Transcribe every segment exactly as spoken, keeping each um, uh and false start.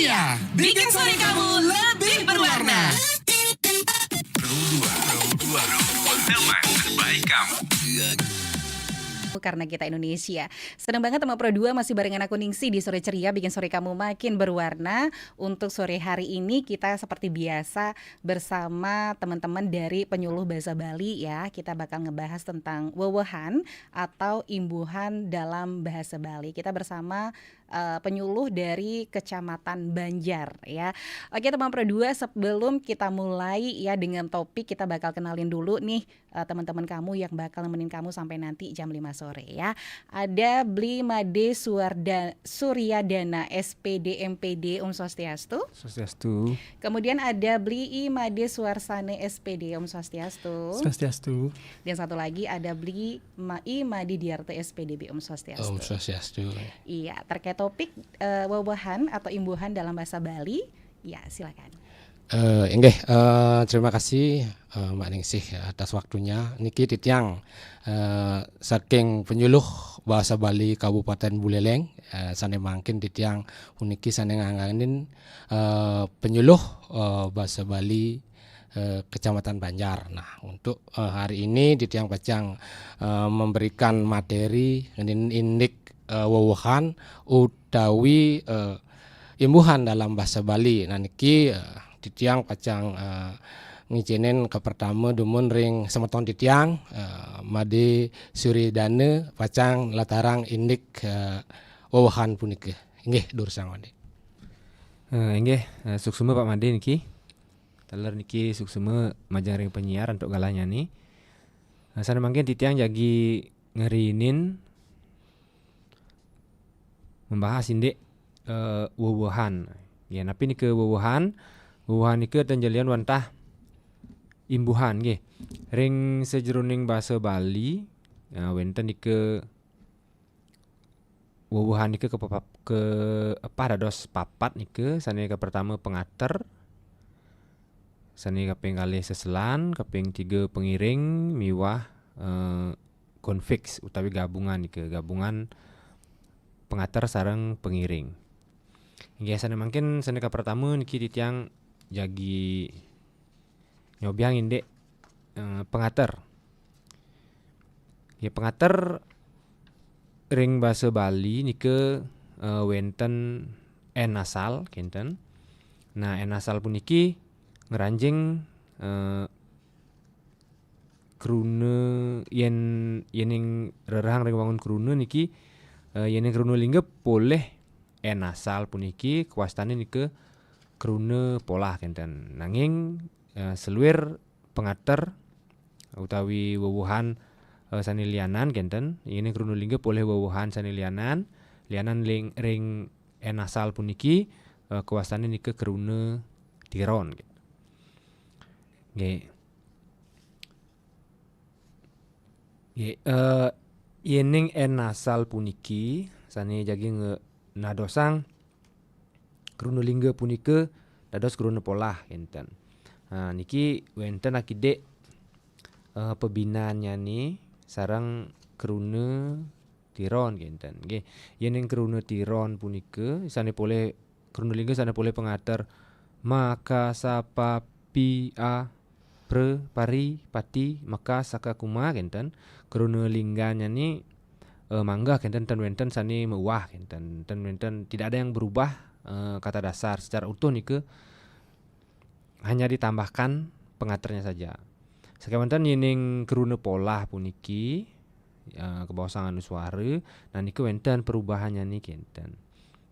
Ya, bikin sore kamu lebih berwarna. Pro dua, Pro dua, teman terbaik kamu. Karena kita Indonesia. Senang banget teman Pro dua masih barengan aku Ningsih di Sore Ceria, bikin sore kamu makin berwarna. Untuk sore hari ini kita seperti biasa bersama teman-teman dari Penyuluh Bahasa Bali ya. Kita bakal ngebahas tentang wewehan atau imbuhan dalam bahasa Bali. Kita bersama eh, penyuluh dari Kecamatan Banjar ya. Oke teman Pro dua, sebelum kita mulai ya dengan topik, kita bakal kenalin dulu nih eh, teman-teman kamu yang bakal nemenin kamu sampai nanti jam lima sore ya. Ada Bli Made Suarda, Suryadana S P D M P D, Om Swastiastu. Swastiastu. Kemudian ada Bli I Made Suarsane S P D, Om Swastiastu. Swastiastu. Dan satu lagi ada Bli Ma I Made Diarte S P D B, Om Swastiastu. Om Swastiastu. Iya, terkait topik eh, wewehan atau imbuhan dalam bahasa Bali, ya silakan. Eh, inggih, eh, terima kasih eh, Mbak Ningsih atas waktunya. Niki titiang eh, saking penyuluh bahasa Bali Kabupaten Buleleng. Eh, sane mangkin titiang puniki sane ngangganin eh, penyuluh eh, bahasa Bali eh, Kecamatan Banjar. Nah, untuk eh, hari ini titiang pacang eh, memberikan materi ngenin indik eh, wewehan utawi eh, imbuhan dalam bahasa Bali. Nah, niki eh, titiang pacang eh, ngijinin ke pertama dumun ring semeton titiang eh, Made Suridana pacang latarang indik eh, wewehan punika. Inggih, durusang Made. Eh, inggih, eh, suksma Pak Made niki. Taler niki suksma majeng ring penyiar antuk galahnyane. Eh, sane mangkin titiang jagi ngerinin membahas indik eh, wewehan. Nggih, napi nika wewehan? Wewehan nika ten jelian wantah imbuhan nggih. Ring sajeroning basa Bali, eh, wenten nika wewehan nika kapepap-, kaepah dados papat nika, sane kapertama pangater, sane kaping kalih seselan, kaping tiga pangiring miwah eh, konfiks utawi gabungan nika, gabungan pangater sareng pangiring. Inggih, sane mangkin sane kapertama niki titiang jagi nyobiang indik eh, pangater. Ya, pangater ring basa Bali nika eh, wenten en nasal kenten. Nah, en nasal puniki ngranjing eh, kruna yen, yening rerehang ring wangun kruna niki eh, yening kruna lingga polih en nasal puniki kawastane nika kruna polah kenten. Nanging eh, saluir pangater utawi wewehan eh, sane lianan kenten, yening kruna lingga polih wewehan sane lianan, lianan ling, ring en nasal puniki eh, kawastane nika kruna tiron. Nggih. Nggih, eh, yening en nasal puniki sane jagi nge-, nadosang kruna lingga punika dados kruna polah kenten. Nah, niki wenten akidik eh, pabinannyane sareng kruna tiron kenten. Nggih, yening kruna tiron punika sane polih kruna lingga sane polih pangater maka sapa pi a pre pari pati maka saka kuma kenten. Kruna linggannyane eh, manggah kenten, ten wenten sane meuwah kenten. Ten wenten, tidak ada yang berubah eh, kata dasar secara utuh nika, hanya ditambahkan pangaternya saja. Sakewanten yening kruna polah puniki eh, kabaosang anuswara, nah nika wenten perubahannyane kenten.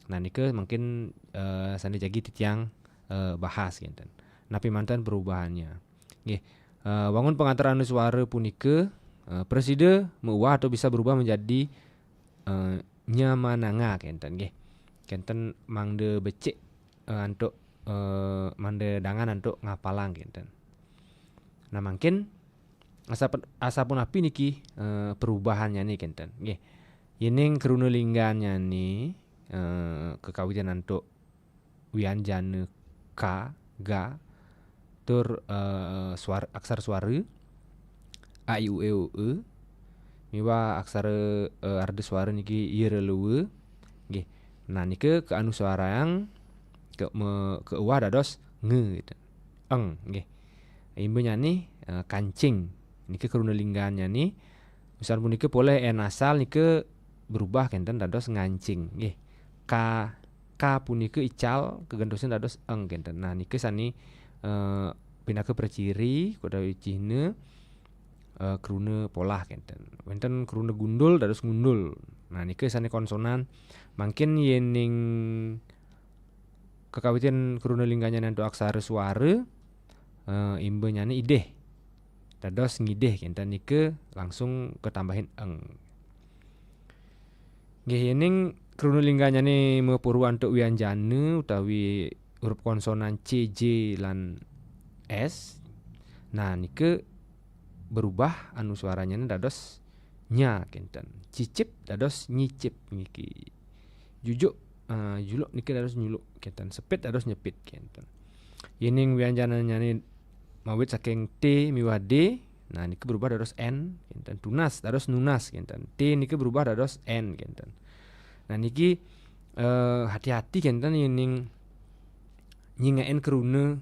Nah nika mangkin eh, sane jagi titiang eh, bahas kenten. Napi manten perubahannya? Nggih, eh, wangun pangater anuswara punika eh, prasida meuwah atau bisa berubah menjadi eh, nyamananga kenten nggih. Kenten mangda becik eh, antuk eh, mangda dangan antuk ngapalang kenten. Nah, mangkin asap-, asapunapi niki eh, perubahannyane kenten nggih. Yening kruna linggannyane eh, kakawitin antuk wianjana ka, ga, tur eh, suar-, aksara suara a, i, u, e, o, e, miwah aksara eh, arda suara niki ya, ra, la, wa. Nggih. Nah, nika kaanuswarang me, ke uwah dados nge gitu. Eng nggih. Imba nyane, eh, kancing. Nika kruna linggan nyane. Usan punika polih en asal nika berubah kenten dados ngancing nggih. Ka, ka punika ical kagentosin dados eng kenten. Nah, nika sane, eh, pinaka praciri utawi cihna, eh, kruna polah kenten. Wenten kruna gundul dados ngundul. Nah, nika sane konsonan. Mangkin yening kekawitin kruna linggan nyane antuk aksara suara, eh, imba nyane idih. Dados ngidih kenten nika langsung katambahin eng. Nggih, yening kruna linggan nyane mapurwa antuk wianjana utawi huruf konsonan C, J, lan S, nah, nika berubah anuswara nyane dados nya kenten. Cicip dados nyicip niki. Jujuk, eh, juluk nika dados nyuluk kenten. Sepit dados nyepit kenten. Yening wianjana nyane mawit saking T miwah D, nah, nika berubah dados N kenten. Tunas dados nunas kenten. T nika berubah dados N kenten. Nah, niki, eh, hati-hati kenten yening nyingakin kruna,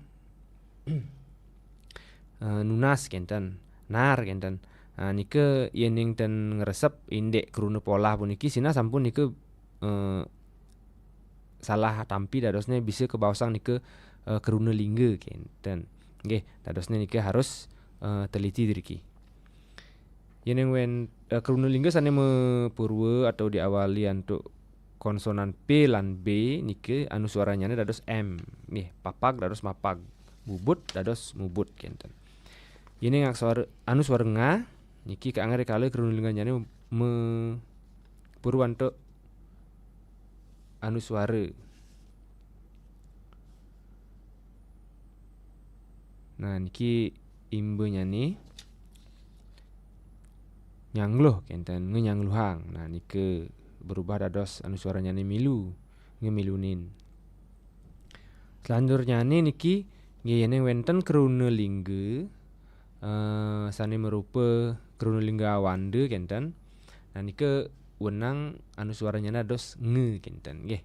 eh, nunas kenten, nar kenten. Nah, nika yening ten ngresep indik kruna polah puniki sinah sampun nika, eh, salah tampi dadosne bisa kabaosang nika, eh, kruna lingga kenten. Nggih, dadosne nika harus, eh, teliti driki. Yening wen, eh, kruna lingga sane mapurwa atau diawali antuk konsonan P lan B niki anuswaranyane dados M. Nggih, papag dados mapag. Bubut dados mubut kenten. Yening aksara anuswara nga niki kaanggere kala kruna lingga nyane mapurwa antuk anuswara. Nah, niki imba nyane nyangluh kenten, ngenyangluhang. Nah, nika berubah dados anuswaranyane milu, ngemilunin. Selanjutnyane niki nggih yening wenten kruna lingga, eh, sane marupa kruna lingga awanda kenten. Nah, nika wenang anuswaranyane dados nge kenten nggih.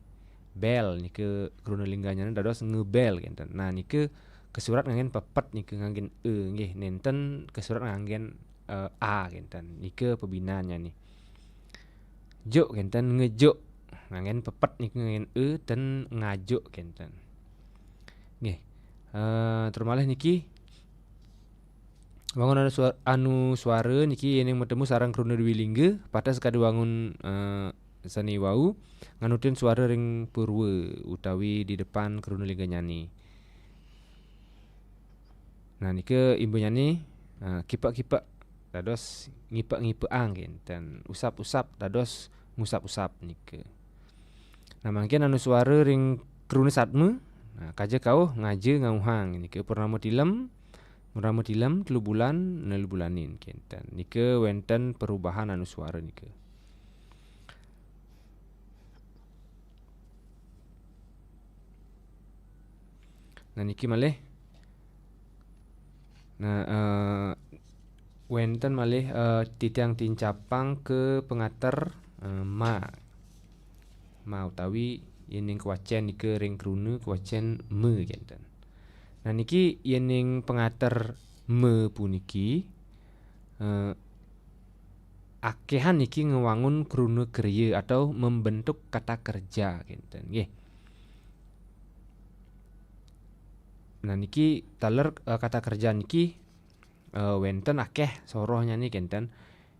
Bel nika kruna lingganyane dados ngebel kenten. Nah, nika kasurat nganggen pepet nika nganggen e nggih. Nenten kasurat nganggen, eh, a kenten. Nika pabinanyane. Juk kenten, ngejuk. Nganggen pepet nika nganggen e ten ngajuk kenten. Nggih. Eh, tur malih niki wangun anuswa-, anuswara niki yening matemu sareng kruna dwi lingga, pateh sakadi wangun, eh, sane wau, nganutin swara ring purwa utawi di depan kruna lingganyane. Nah, nika imbanyane, eh, kipek-kipek dados ngipek-ngipekang kenten, usap-usap dados ngusap-usap nika. Nah, mangkin anuswara ring kruna satma, nah, kaja kauh, ngaja ngauhang nika. Purnama tilem, purnama tilem, telu bulan, nelu bulanin kenten. Nika wenten perubahan anuswara nika. Nah, niki malih. Nah, eh, wenten malih, eh, titiang tincapang ka pangater, eh, ma. Ma utawi yening kawacen nika ring kruna kawacen me kenten. Nah, niki yening pangater me puniki, eh, akehan niki ngwangun kruna kriya atau membentuk kata kerja kenten nggih. Nah, niki taler, eh, kata kerja niki, eh, wenten akeh sorohnyane kenten.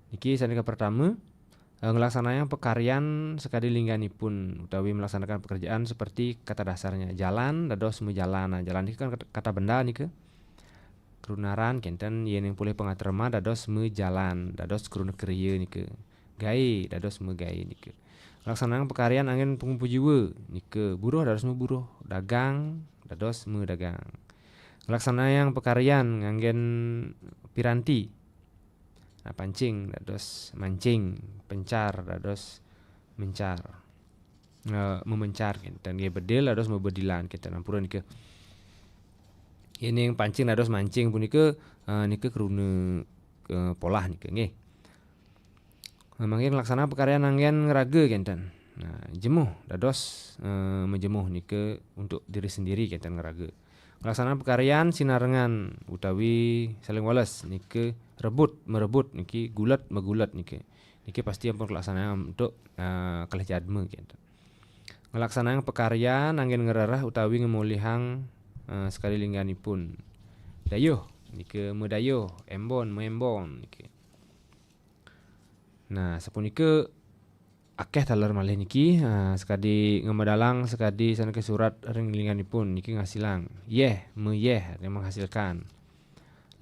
Niki sane kapertama, eh, nglaksanayang pakaryan sakadi lingganipun utawi melaksanakan pekerjaan seperti kata dasarnya. Jalan dados majalan. Nah, jalan niki kan kata, kata benda nika. Kruna aran kenten, yening polih pangater ma dados majalan, dados kruna kriya nika. Gae dados magae nika. Nglaksanayang pakaryan anggen pangumpu jiwa nika. Buruh dados maburuh, dagang dados madagang. Nglaksanayang pakaryan nganggen piranti. Nah, pancing dados mancing, pencar dados mencar. Eh, memencar kenten nggih, bedil dados mabedilan kenten, ampura nika. Yening pancing dados mancing punika, eh, nika kruna, eh, polah nika nggih. Nah, mangkin laksana pakaryan anggen ngraga kenten. Nah, jemuh dados, eh, mejemuh nika untuk diri sendiri kenten ngeraga. Nglaksanayang pakaryan sinarengan utawi saling weles nika rebut merebut niki gulet megulet niki. Niki pasti ampun kalaksanayang untuk, eh, kalih jadma kenten. Nglaksanayang pakaryan anggen ngrereh utawi ngemulihang, eh, sakadi lingganipun. Dayuh nika madayuh, embon maembon niki. Nah, sapunika akeh taler malih niki, eh, sakadi ngamedalang sakadi sane kasurat ring lingganipun niki ngasilang. Yeh, mayeh, artinya menghasilkan.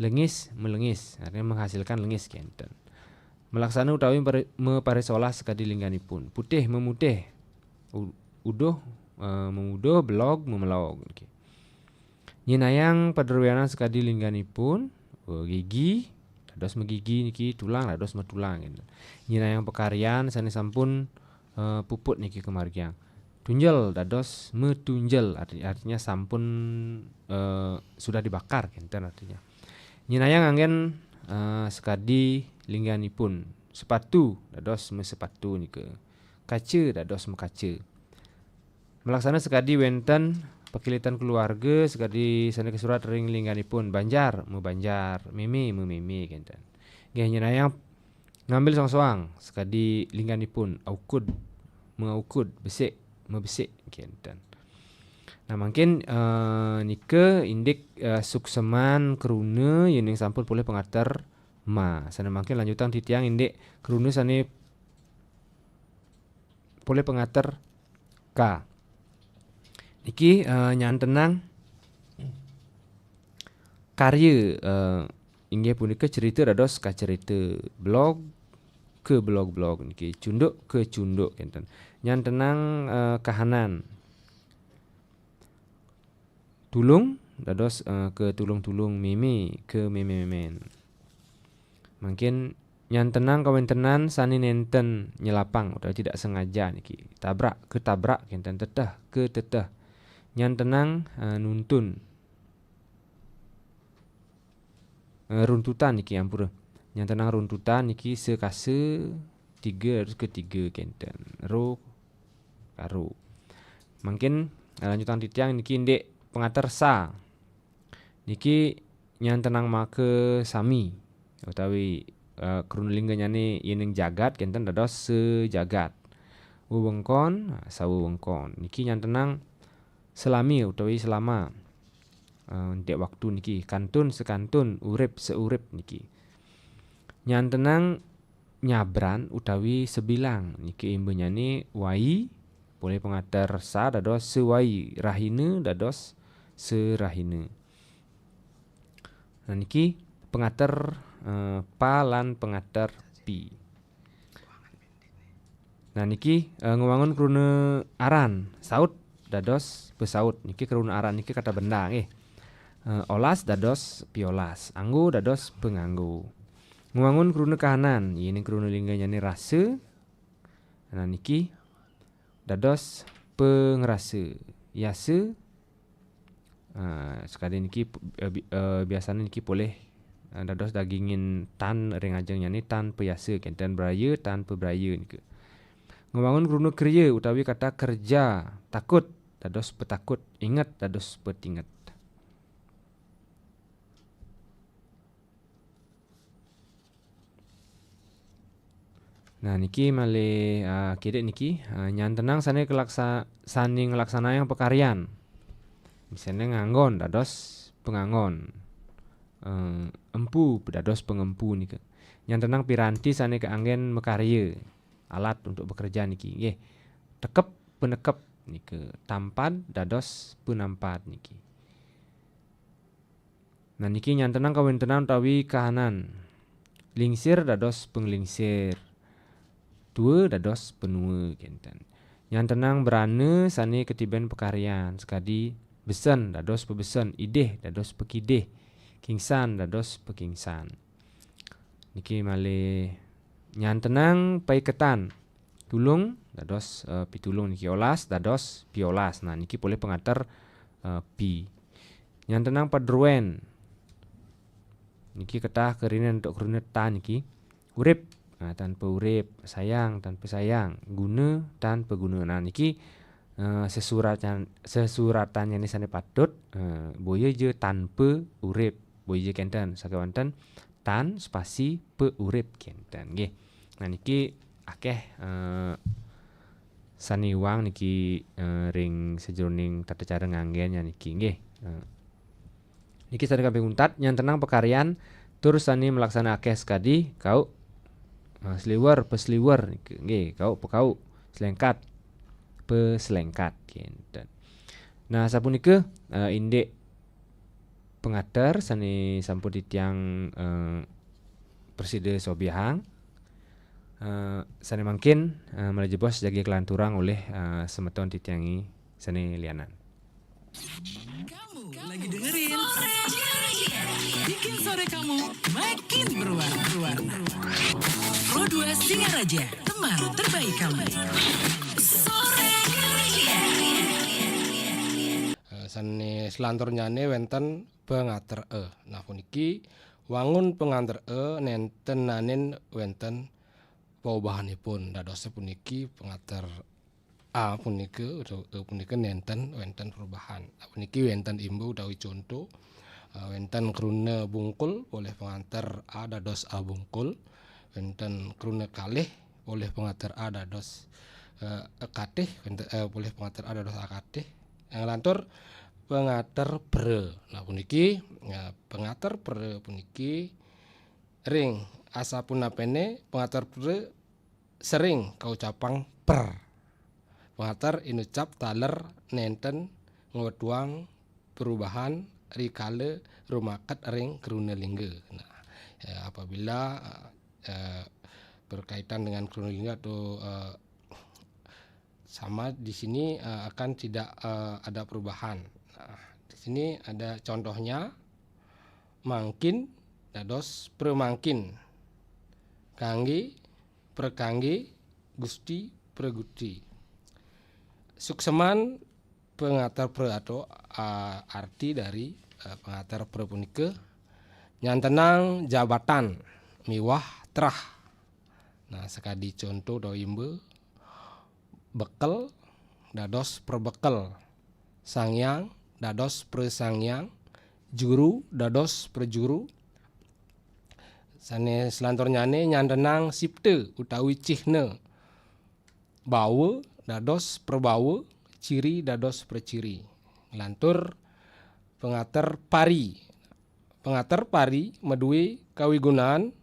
Lengis, melengis, artinya menghasilkan lengis kenten. Malaksana utawi mapari-, maparisolah sakadi lingganipun. Putih, memutih. U-, uduh, eh, memuduh, belog, memelog. Niki. Nyinayang padruenan sakadi lingganipun, eh, gigi, dados magigi niki, tulang, dados matulang, gitu. Nyinayang pakaryan sane sampun, eh, puput niki kamargiang. Tunjel, dados matunjel, arti-, artinya sampun, eh, sudah dibakar, kenten artinya. Nyinayang anggen, eh, sakadi lingganipun. Sepatu, dados masepatu nika. Kaca, dados makaca. Malaksana sakadi wenten pakilitan keluarga, sakadi sane kasurat ring lingganipun, banjar, mabanjar, meme, mameme, kenten. Nggih, nyinayang ngambil soang-soang, sakadi lingganipun, aukud, maaukud, besik, mabesik, kenten. Nah, mangkin, eh, nika indik, eh, sukseman kruna yening sampun polih pangater ma. Sane mangkin lanjutang titiang indik kruna sane polih pangater ka. Niki, eh, nyantenang karya, eh, inggih punika cerita dados kacerita, blog ke blog-blog niki, cunduk ke cunduk kenten. Nyantenang, eh, kahanan. Tulung dados, eh, ke tulung-tulung, meme ke meme-memen. Mangkin nyantenang kawentenan sane nenten nyelapang utawi tidak sengaja niki. Tabrak ke tabrak kenten, teteh ke teteh. Nyantenang, eh, nuntun. Eh, runtutan niki, ampura. Nyantenang runtutan niki, sekasa tiga harus ke tiga kenten. Ro, karo. Mangkin, eh, lanjutang titiang niki indik pangater sa. Niki nyantenang maka sami utawi, eh, kruna lingga nyane yening jagat kenten dados sejagat. Wewengkon, sawewengkon. Niki nyantenang selami utawi selama. Eh, indik waktu niki kantun sekantun, urip seurip niki. Nyantenang nyabran utawi sebilang niki imbanyane wai, polih pangater sa dados sewai, rahina dados serahina. Nah, niki pangater, eh, pa lan pangater pi. Nah, niki, eh, ngwangun kruna aran, saut dados pesaut. Niki kruna aran niki kata benda nggih. Eh, olas dados piolas, anggo dados penganggo. Ngwangun kruna kahanan, yening kruna lingga nyane rasa. Nah, niki dados pangrasa. Yasa, eh, sekadi niki, eh, bi-, eh, biasane niki polih, eh, dados dagingin tan ring ajeng nyane, tan payasa kenten, braya, tan pabraya nika. Ngwangun kruna kriya utawi kata kerja, takut dados petakut, inget dados petinget. Nah, niki malih, ah, kidik niki, ah, nyantenang sane kalaksa-, sane nglaksanayang pakaryan. Misalne nganggon dados penganggon. Eh, empu dados pengempu nika. Nyantenang piranti sane kaanggen makarya, alat untuk bekerja niki. Nggih. Tekep, penekep nika. Tampad dados penampat niki. Nah, niki nyantenang kawentenan utawi kahanan. Lingsir dados penglingsir. Tua dados penua kenten. Nyantenang brana sane katiben pakaryan, sakadi besen dados pebesen, idih dados pekidih, kingsan dados pekingsan. Niki malih nyantenang paiketan. Tulung dados, eh, pitulung niki, olas dados piolas. Nah, niki polih pangater, eh, pi. Nyantenang padruen. Niki ketah karina untuk kruna ta niki. Urip, Nah, tanpa urip, sayang, tanpa sayang, guna, tanpa guna. Nah, niki eh, sesuratan sesuratannyané sané patut, eh, boya ja tanpa urip, boya ja kénten, sakéwanten tan spasi pa urip kénten nggih. Nah, niki akéh eh, sané iwang niki eh, ring sajeroning tata cara nganggénnya niki nggih. Eh, niki sané kaping untat, nyantenang pakaryan tur sané malaksana akéh sakadi kau eh, sliwer, pesliwer niki nggih, kau, pekau, slengkat, peslengkat kénten. Nah, sapunika eh, indik pangater sané sampun titiang eh, prasida sobiahang. Eh, sané mangkin eh, malih jebos jagi kalanturang olih eh, semeton titiang i sané lianan. Kamu lagi dengerin Bikin sore kamu makin berwarna-warna. Pro dua Singaraja, teman terbaik kamu. Eh, sané selanturnyané wénten pangater e. Nah, puniki wangun pangater e nénten nanin wénten paubahanipun. Dadosé puniki pangater a punika utawi e punika nénten wénten perubahan. Nah, puniki wénten imba utawi conto, eh, wénten kruna bungkul polih pangater a dados abungkul, wénten kruna kalih polih pangater a dados eh, akatih, wénten eh, polih pangater a dados akatih. Nglantur pangater pra. Nah, puniki eh, pangater pra puniki ring asapunapéné pangater pra sering kaucapang per. Pangater inucap taler nénten ngwetuang perubahan rikala rumaket ring kruna lingga. Nah, eh, apabila eh, berkaitan dengan kruna lingga atau eh, sama di sini eh, akan tidak eh, ada perubahan. Nah, di sini ada contohnya, mangkin dados pramangkin, kanggé, prakanggé, gusti, pragusti. Sukseman pangater pra atau ah, arti dari eh, pangater pra punika nyantenang jabatan miwah trah. Nah, sakadi conto utawi imba, bekel dados prabekel, sangyang dados prasangyang, juru dados prajuru. Sané selanturnyané nyantenang sipta utawi cihna. Bawa dados prabawa, ciri dados praciri. Nglantur pangater pari. Pangater pari madué kawigunan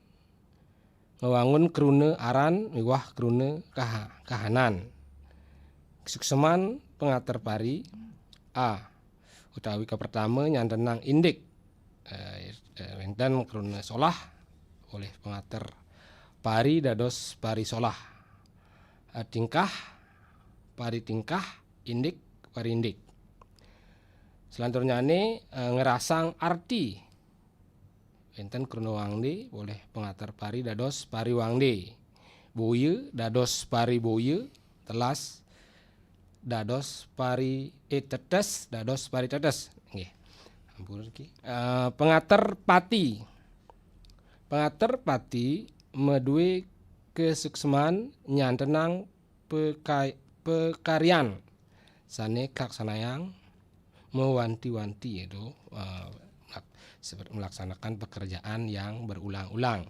ngwangun kruna aran miwah kruna kaha-, kahanan. Sukseman pangater pari a utawi kapertama nyantenang indik. Eh, eh, wénten kruna solah olih pangater pari dados pari solah. Eh, tingkah, pari tingkah, indik, pari indik. Selanturnyané eh, ngrasang arti. Wénten kruna wangdé polih pangater pari dados pari wangdé. Boya dados pari boya, telas dados pari eh tetes dados pari tetes. Nggih. Ampun iki. Eh, pangater pati. Pangater pati madué kasukseman nyantenang pekai-, pekaryan sané kalaksanayang mawanti-wanti, yaitu eh, melak-, seperti melaksanakan pekerjaan yang berulang-ulang.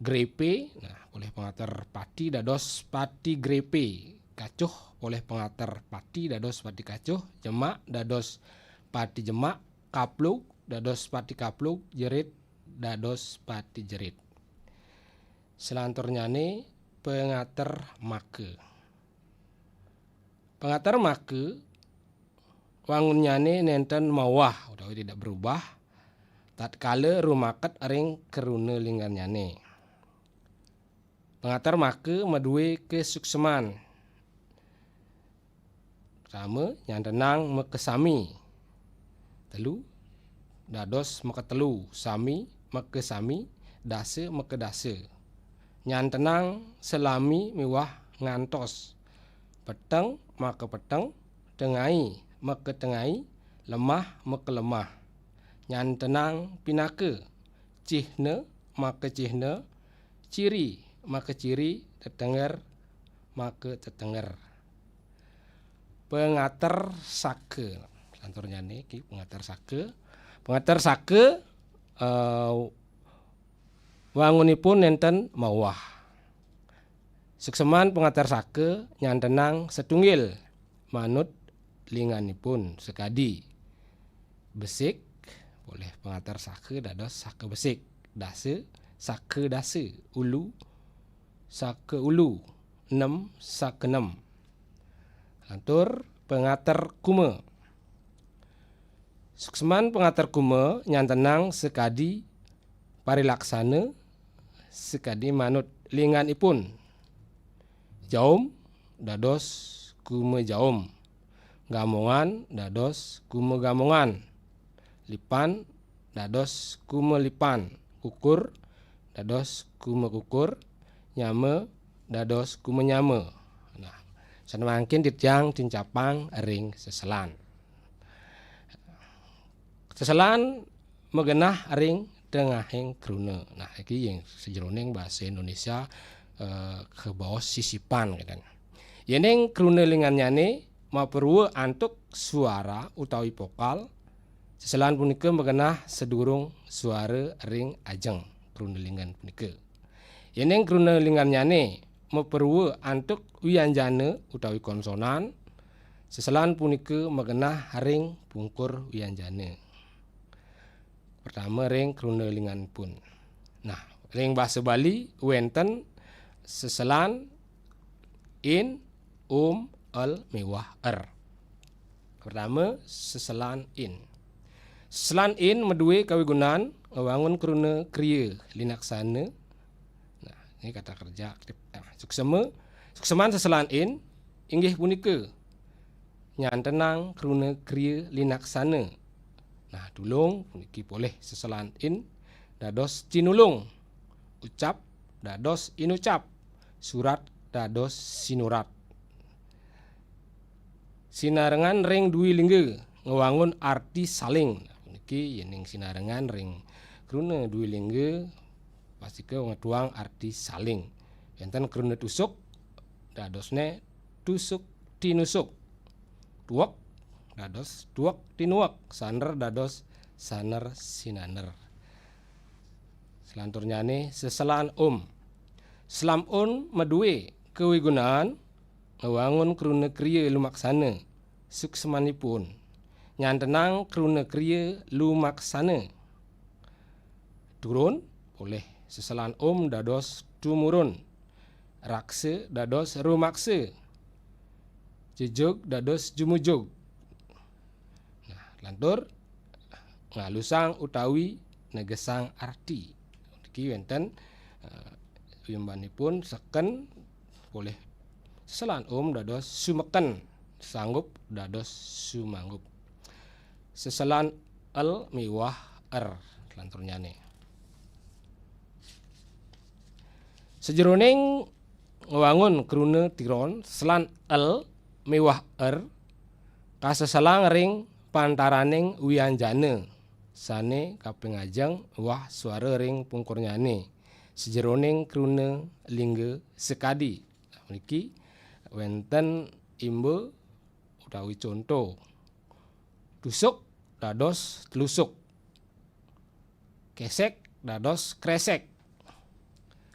Grépé, nah, polih pangater pati dados pati grépé, kacuh polih pangater pati dados pati kacuh, jemak dados pati jemak, kaplug dados pati kaplug, jerit dados pati jerit. Selanturnyané pangater maka. Pangater maka wangunnyané nénten mawah utawi tidak berubah tatkala rumaket ring kruna linggarnyané. Pangater maka madué kasukseman. Pertama, nyantenang makasami. Telu, dados makatelu, sami, makasami, dasa, makadasa. Nyantenang salami miwah ngantos. Peteng, makapeteng, tengai, makatengai, lemah, makalemah. Nyantenang pinaka, cihna, makacihna, Ciri, makeciri, tetenger, maketetenger. Pangater saka. Lanturnyane iki pangater saka. Pangater saka, eh, wangunipun nenten mawah. Suksman pangater saka nyantenang setunggil manut linganipun sakadi besik, polih pangater saka dados saka besik, dasa, saka dasa, ulu, saka ulu, nem, saka nem. Lantur pangater kuma. Suksman pangater kuma nyantenang sakadi parilaksana, sakadi manut linganipun. Jaum dados kuma jaum. Gamongan dados kuma gamongan. Lipan dados kuma lipan. Kukur dados kuma kukur. Nyama dados kuma nyama. Nah, sane mangkin titiang tincapang ring seselan. Seselan magenah ring tengahing kruna. Nah, iki ing sajeroning basa Indonesia, eh, kabaos sisipan, gitu. Yening kruna lingannyane maparua antuk suara utawi vokal, seselan punika magenah sadurung suara ring ajeng kruna lingan punika. Yening kruna lingannyane maparua antuk wianjana utawi konsonan, seselan punika magenah ring pungkur wianjana. Pertama ring kruna linganipun. Nah, ring basa Bali wenten seselan in, um, el, miwah er. Pertama, seselan in. Seselan in madue kawigunan ngwangun kruna kriya linaksana. Nah, ini kata kerja aktif. Nah, suksema, sukseman seselan in inggih punika nyantenang kruna kriya linaksana. Nah, tulung puniki polih seselan in dados tinulung, ucap dados inucap, surat dados sinurat. Sinarengan ring dwi lingga ngwangun arti saling. Nah, puniki yening sinarengan ring kruna dwi lingga pastika ngetuang arti saling. Wenten kruna tusuk, dadosne tusuk tinusuk. Tuek dados tuek tinuek, saner dados saner sinaner. Selanturnyane seselan um. Seselan um madue kawigunaan ngwangun kruna kriya lumaksana, suksemanipun nyantenang kruna kriya lumaksana. Turun polih seselan um dados tumurun, raksa dados rumaksa, jejug dados jumujug. Nah, lantur ngalusang utawi negesang arti. Niki wenten, eh, wimbanipun seken polih seselan um dados sumeken, sanggup dados sumanggup. Seselan el miwah er, lanturnyane. Sajeroning ngwangun kruna tiron, seselan el miwah er kaseselang ring pantaraning wianjana sane kaping ajeng miwah suara ring pungkurnyane sajeroning kruna lingga sakadi. Nah, mriki wenten imba utawi conto. Tusuk dados tlusuk. Kesek dados kresek.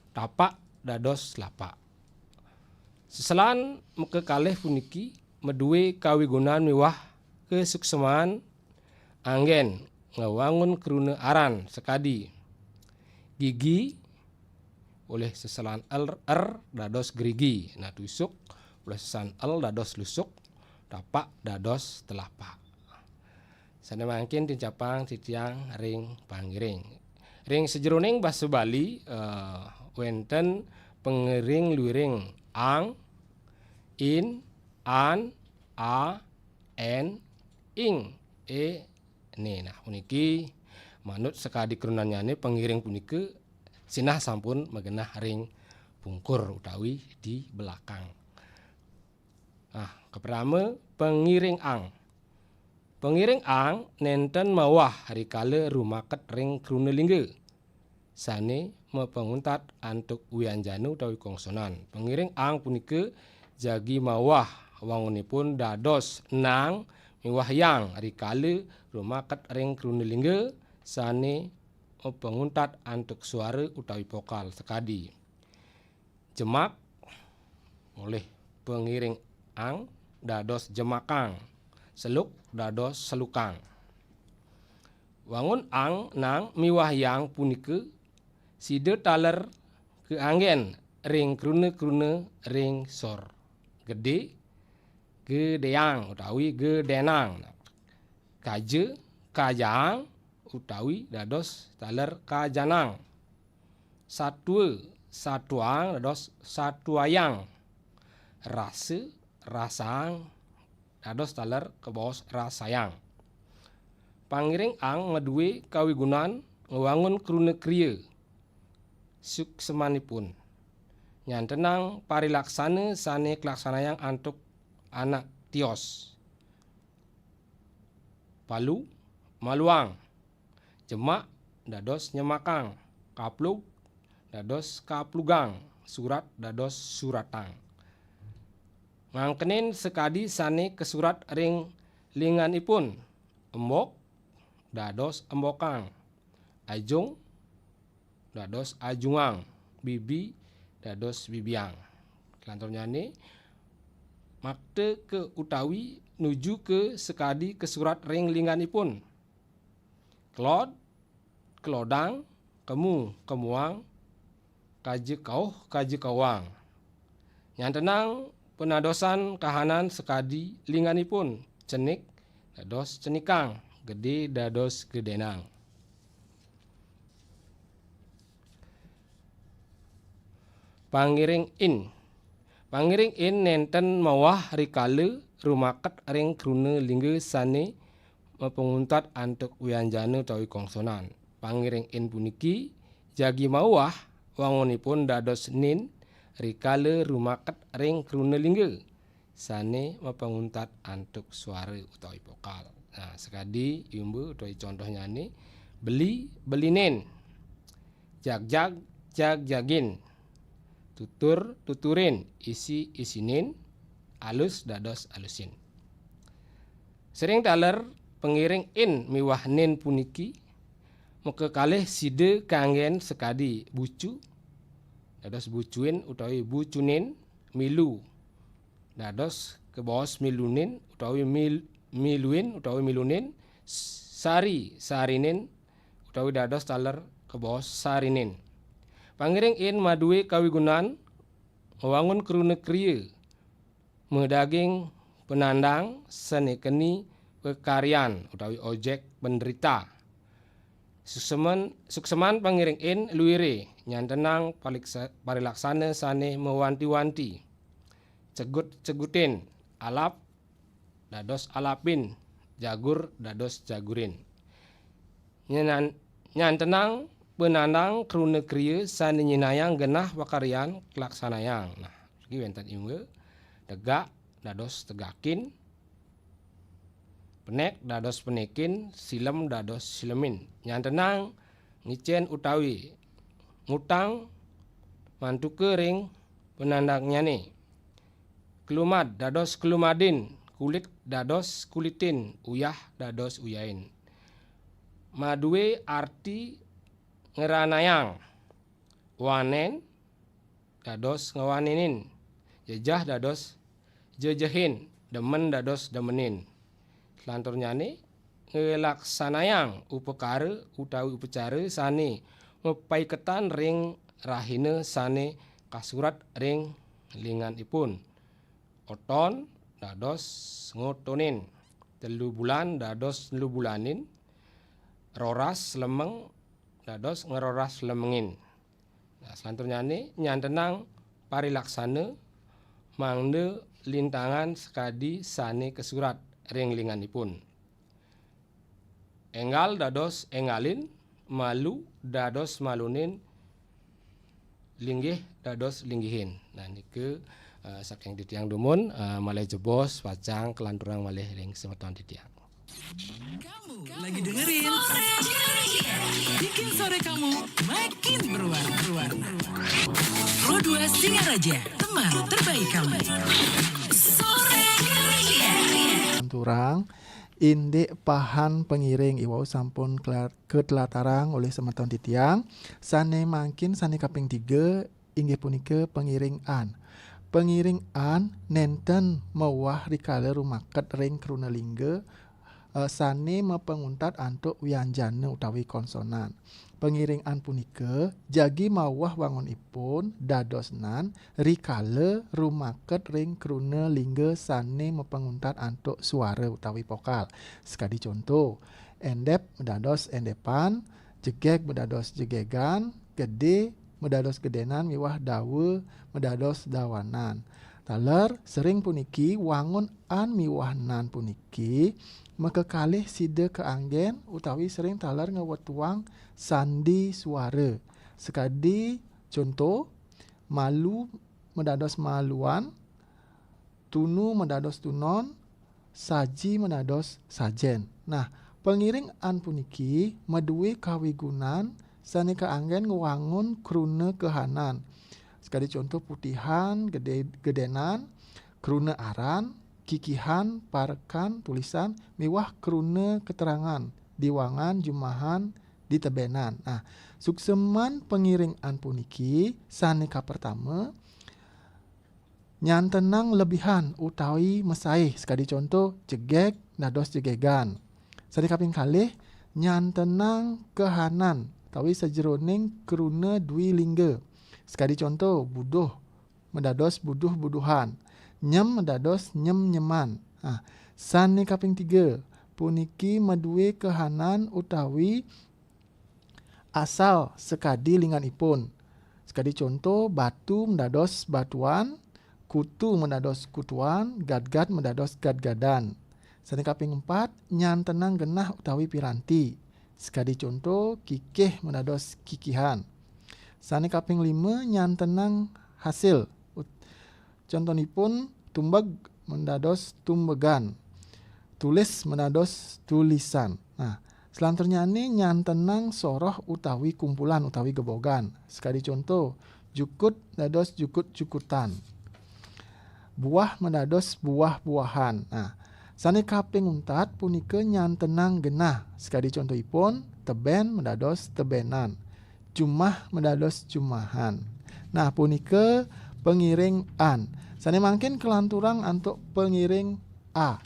Tapak dados lapak. Seselan makakalih puniki madue kawigunan miwah kasukseman anggen ngwangun kruna aran sakadi. Gigi olih seselan el, er dados gerigi. Nah, tusuk olih seselan el dados lusuk, tapak dados telapak. Sane mangkin tincapang titiang ring pangiring. Ring sajeroning basa Bali, eh, wenten pangiring luiring ang, in, an, a, en, ing, e, ne. Nah, puniki manut sakadi krunannyane pangiring punika sinah sampun magenah ring pungkur utawi di belakang. Nah, kapertama, pangiring ang. Pangiring ang nenten mawah rikala rumaket ring kruna lingga. sané mapanguntat antuk wianjana utawi kongsonan. Pangiring ang punika jagi mawah wangunipun dados nang miwah yang rikala rumaket ring kruna lingga sané mapanguntat antuk suara utawi vokal sakadi. Jemak olih pangiring ang dados jemakang, seluk dados selukang. Wangun ang nang miwah yang punika sida taler kaanggén ring kruna-kruna ring sor. Gedé, gedéang utawi gedénang. Kaja, kajaang utawi dados taler kajanang. Satua, satuaang dados satuayang. Rasa, rasaang dados taler kabaos rasayang. Pangiring ang madué kawigunan ngwangun kruna kriya. Suksmanipun. Nyantenang parilaksana sané kalaksanayang antuk anak tios. Palu, maluang. Jemak dados nyemakang. Kaplug dados kaplugang. Surat dados suratang. Ngangkenin sakadi sané kasurat ring linganipun. Embok dados embokang. Ajung dados ajungang. Bibi dados bibiang. Kalanturnyané makta ka utawi nuju ka sakadi kasurat ring linganipun. Kelod, kelodang, kemu, kemuang, kaja kauh, kaja kauang. Nyantenang panadosan kahanan sakadi linganipun, cenik dados cenikang, gedé dados gedénang. Pangiring in. Pangiring in nénten mawah rikala rumaket ring kruna lingga sané mapanguntat antuk wianjana utawi kongsonan. Pangiring in puniki jagi mawah wangunipun dados nin rikala rumaket ring kruna lingga sané mapanguntat antuk suara utawi vokal. Nah, sakadi imba utawi contohnyané beli, belinin. Jagjag, jagjagin. Tutur, tuturin. Isi, isinin. Alus dados alusin. Sering taler pangiring in miwah nin puniki makakalih sida kanggén sakadi bucu dados bucuin utawi bucunin, milu dados kabaos milunin utawi mil-, miluin utawi milunin, sari, sarinin utawi dados taler kabaos sarinin. Pangiring in madué kawigunan ngwangun kruna kriya madaging panandang sané keni pakaryan utawi objek panderita. Sukseman, sukseman pangiring in luiré nyantenang paliksa-, parilaksana sané mawanti-wanti. Cegut-cegutin, alap dados alapin, jagur dados jagurin. Nyenan-, nyantenang panandang kruna kriya sané nyinayang genah pakaryan kalaksanayang. Nah, niki wénten imba, tegak dados tegakin, penék dados penékin, silem dados silemin. Nyantenang ngicén utawi ngutang mantuka ring panandannyané. Kelumad dados kelumadin, kulit dados kulitin, uyah dados uyahin. Madué arti ngranayang. Wanén dados ngwaninin, jejah dados jejehin, demen dados demenin. Selanturnyané nglaksanayang upakara utawi upacara sané mapaiketan ring rahina sané kasurat ring linganipun. Oton dados ngotonin, telu bulan dados nelu bulanin, roras lemeng dados ngeroras lemengin. Nah, selanturnyané nyantenang parilaksana mangda lintangan sakadi sané kasurat ring linganipun. Énggal dados énggalin, malu dados malunin, linggih dados linggihin. Nah, nika, eh, saking titiang dumun, eh, malih jebos pacang kalanturang malih ring semeton titiang. Kamu lagi dengerin Bikin Sore Kamu makin Pro dua Singaraja, teman terbaik kamu. Sore Indonesia. Turang, indik pahan pengiring iwau sampun kelar- ketelatarang oleh semeton titiang. Sane mangkin sane kaping tiga inggih punika pengiring an. Pengiring an nenten mawah rikala rumaket ring kruna lingga, eh, sane mapanguntat antuk wianjana utawi konsonan. Pengiring an punika jagi mawah wangunipun dados nan rikala rumaket ring kruna lingga sane mapanguntat antuk suara utawi vokal. Sakadi conto, endep madados endepan, jegeg madados jegegan, gede madados gedenan miwah dawa madados dawanan. Taler sering puniki wangun an miwah nan puniki makakalih sida kaanggen utawi sering taler ngwetuang sandi suara. Sakadi conto, malu madados maluan, tunu madados tunon, saji madados sajen. Nah, pengiring an puniki madue kawigunan sane kaanggen ngwangun kruna kahanan. Sakadi conto putihan, gede, gedenan, kruna aran, kikihan, parekan, tulisan, miwah kruna keterangan, diwangan, jumahan, ditebenan. Nah, sukseman pengiring an puniki sane kapertama, nyantenang lebihan utawi mesaih, sakadi conto jegeg dados jegegan. Sane kaping kalih, nyantenang kahanan utawi sajeroning kruna dwi lingga. Sakadi conto buduh madados buduh-buduhan, nyem madados nyem-nyeman. Nah, sane kaping tiga, puniki madue kahanan utawi asal sakadi lingganipun. Sakadi conto, batu madados batuan, kutu madados kutuan, gadgad madados gadgadan. Sane kaping empat, nyantenang genah utawi piranti. Sakadi conto, kikih madados kikihan. Sane kaping lima, nyantenang hasil. Ut- Contonipun, tumbeg madados tumbegan, tulis madados tulisan. Nah, selanturnyane nyantenang soroh utawi kumpulan utawi gebogan. Sakadi conto, jukut dados jukut-jukutan. Buah madados buah-buahan. Nah, sane kaping untat punika nyantenang genah. Sakadi contohipun, teben madados tebenan. Jumah madados jumahan. Nah, punika pengiring an. Sane mangkin kalanturang antuk pengiring a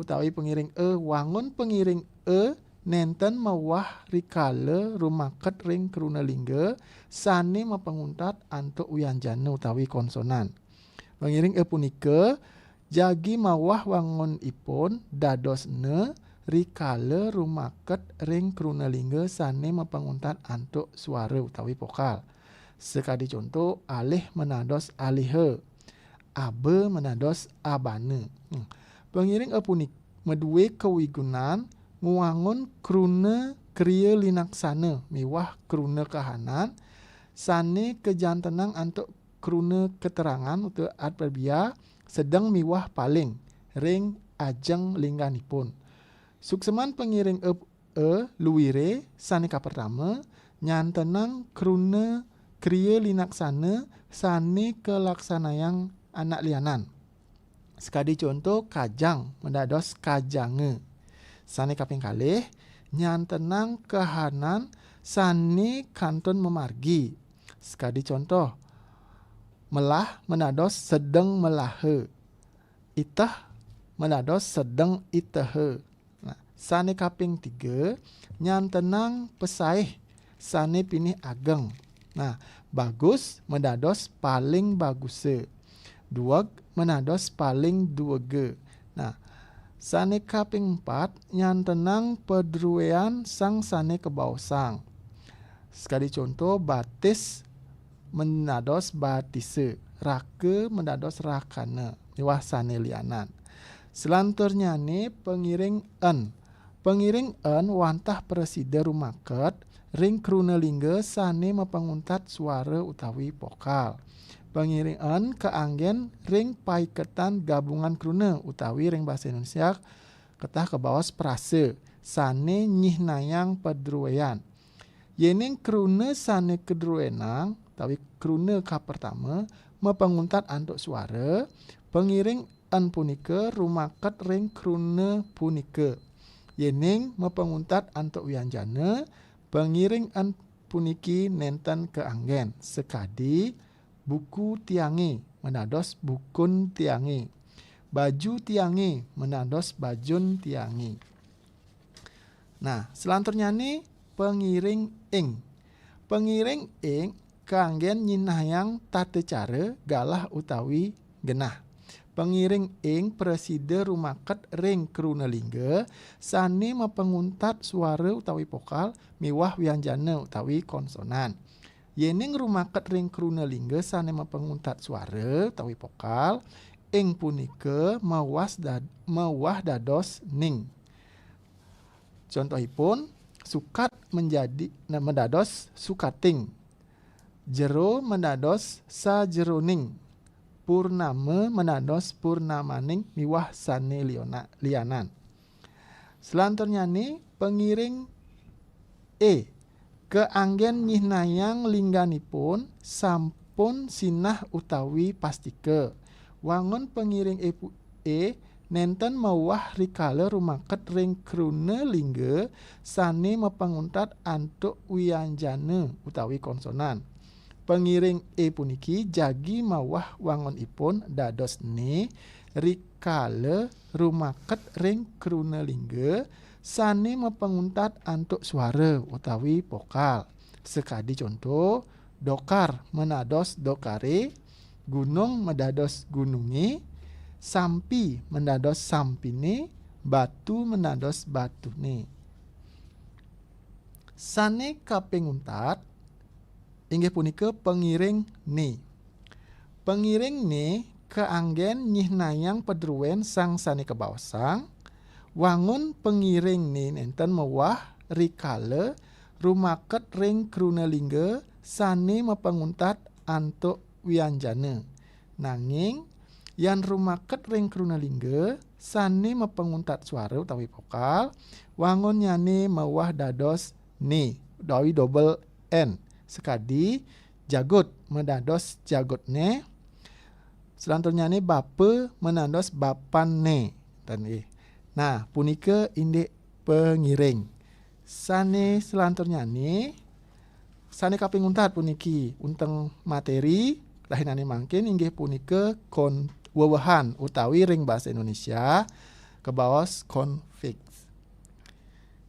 utawi pengiring e. Wangun pengiring e nenten mawah rikala rumaket ring kruna lingga sane mapanguntat antuk wianjana utawi konsonan. Pengiring e punika jagi mawah wangunipun dados ne rikala rumaket ring kruna lingga sane mapanguntat antuk suara utawi vokal. Sakadi conto, alih manados aliha, aba manados abana. Hmm. Pengiring e punika madue kawigunan ngwangun kruna kriya linaksana miwah kruna kahanan sane kajantenang antuk kruna keterangan utawi adverbia sedeng miwah paling ring ajeng lingganipun. Sukseman pengiring e, e luire sane kapertama nyantenang kruna kriya linaksana sane kalaksanayang anak lianan. Sakadi conto, kajang madados kajanga. Sane kaping kalih, nyantenang kahanan sane kantun mamargi. Sakadi conto, melah manados sedeng melaha. Iteh manados sedeng iteha. Nah, sane kaping tiga, nyantenang pesaih sane pinih ageng. Nah, bagus manados paling bagusa. Dueg manados paling duega. Nah, sane kaping empat, nyantenang padruean sang sane kabaosang. Sakadi conto, batis manados batisa, raka manados rakana, miwah sane lianan. Selanturnyane pengiring en. Pengiring en wantah prasida rumaket ring kruna lingga sane mapanguntat suara utawi vokal. Pengiring en kaanggen ring paiketan gabungan kruna utawi ring basa Indonesia ketah kabaos prasa sane nyihnayang padruean. Yening kruna sane kadruenang utawi kruna kapertama mapanguntat antuk suara, pangiring en punika rumaket ring kruna punika. Yening mapanguntat antuk wianjana, pangiring en puniki nenten kaanggen, sakadi buku tiange manados bukun tiange, baju tiange manados bajun tiange. Nah, selanturnyane pangiring ing. Pangiring ing kaanggen nyinahang tata cara galah utawi genah. Pangiring ing prasida rumaket ring kruna lingga sane mapanguntat suara utawi vokal miwah wianjana utawi konsonan. Yening rumaket ring kruna lingga sane mapanguntat suara utawi vokal, ing punika mawas dad-, mawah dados ning. Contohipun, sukat menjadi, nah, mendados sukating. Jero mendados sajeroning. Purnama mendados purnamaning miwah sane liona-, lianan. Selanturnyane pangiring e. Kaanggen nyihnayang lingganipun sampun sinah utawi pastika. Wangun pangiring e pu-, e nenten mawah rikala rumaket ring kruna lingga sane mapanguntat antuk wianjana utawi konsonan. Pangiring e puniki jagi mawah wangunipun dados ne rikala rumaket ring kruna lingga sane mapanguntat antuk suara utawi vokal. Sakadi conto, dokar manados dokare, gunung madados gununge, sampi manados sampine, batu manados batune. Sane kaping untat inggih punika pangiring ne. Pangiring ne kaanggen nyihnayang padruen sang sane kabaosang. Wangun pangiring ne nenten mawah rikala rumaket ring kruna lingga sane mapanguntat antuk wianjana. Nanging, yan rumaket ring kruna lingga sane mapanguntat suara utawi vokal, wangunnyane mawah dados ne utawi double N. Sakadi, jagut madados jagutne, selanturnyane bapa manados bapanne. Ten, eh. Nah, punika indik pangiring. Sane selanturnyane, sane kaping untat puniki, unteng materi, rahinane mangkin inggih punika kon-, wewehan utawi ring basa Indonesia, kabaos konfiks.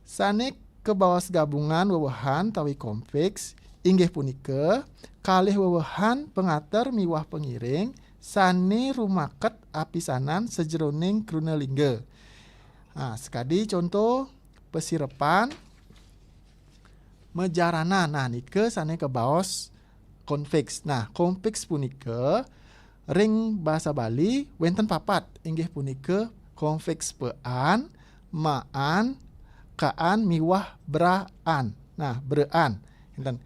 Sane kabaos gabungan wewehan utawi konfiks inggih punika kalih wewehan pangater miwah pangiring sane rumaket apisanan sajeroning kruna lingga. Nah, sakadi conto pasirepan, majaranan. Nah, nika sane kabaos konfiks. Nah, konfiks punika ring basa Bali wenten papat, inggih punika konfiks paan, maan, kaan, miwah braan. Nah, braan. Enten.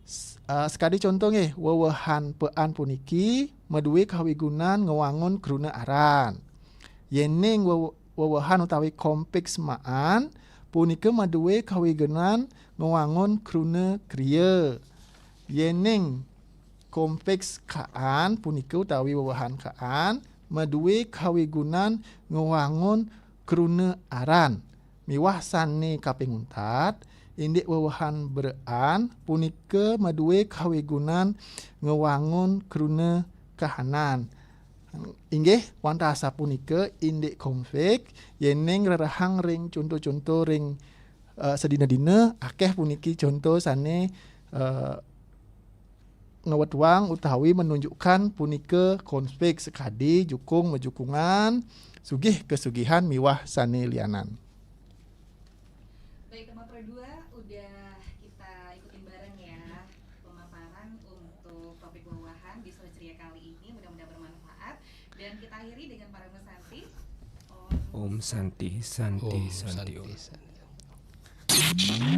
S-, eh, sakadi conto nggih, wewehan paan puniki madue kawigunan ngwangun kruna aran. Yening wewe-, wewehan utawi konfiks maan punika madue kawigunan ngwangun kruna kriya. Yening konfiks kaan punika utawi wewehan kaan madue kawigunan ngwangun kruna aran. Miwah sane kaping untat, indik wewehan braan punika madue kawigunan ngwangun kruna kahanan. Inggih, wantah asapunika indik konfiks, yening rerehang ring conto-conto ring, eh, sadina-dina, akeh puniki conto sane, eh, ngawetuang utawi manunjukkan punika konfiks sakadi jukung majukungan, sugih kasugihan miwah sane lianan. Baik, teman Pro dua, udah kita ikutin bareng ya pemaparan untuk topik wewehan di Sore Ceria kali ini. Mudah-mudahan bermanfaat. Dan kita akhiri dengan Parama Santi. Om Santi, Santi, Om Santi, Santi, Om. Santi.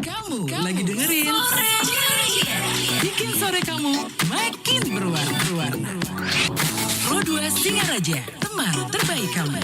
Kamu, kamu lagi dengerin Sore Ceria. Bikin sore kamu makin berwarna. Berwarna. Pro dua Singaraja, teman terbaik kamu.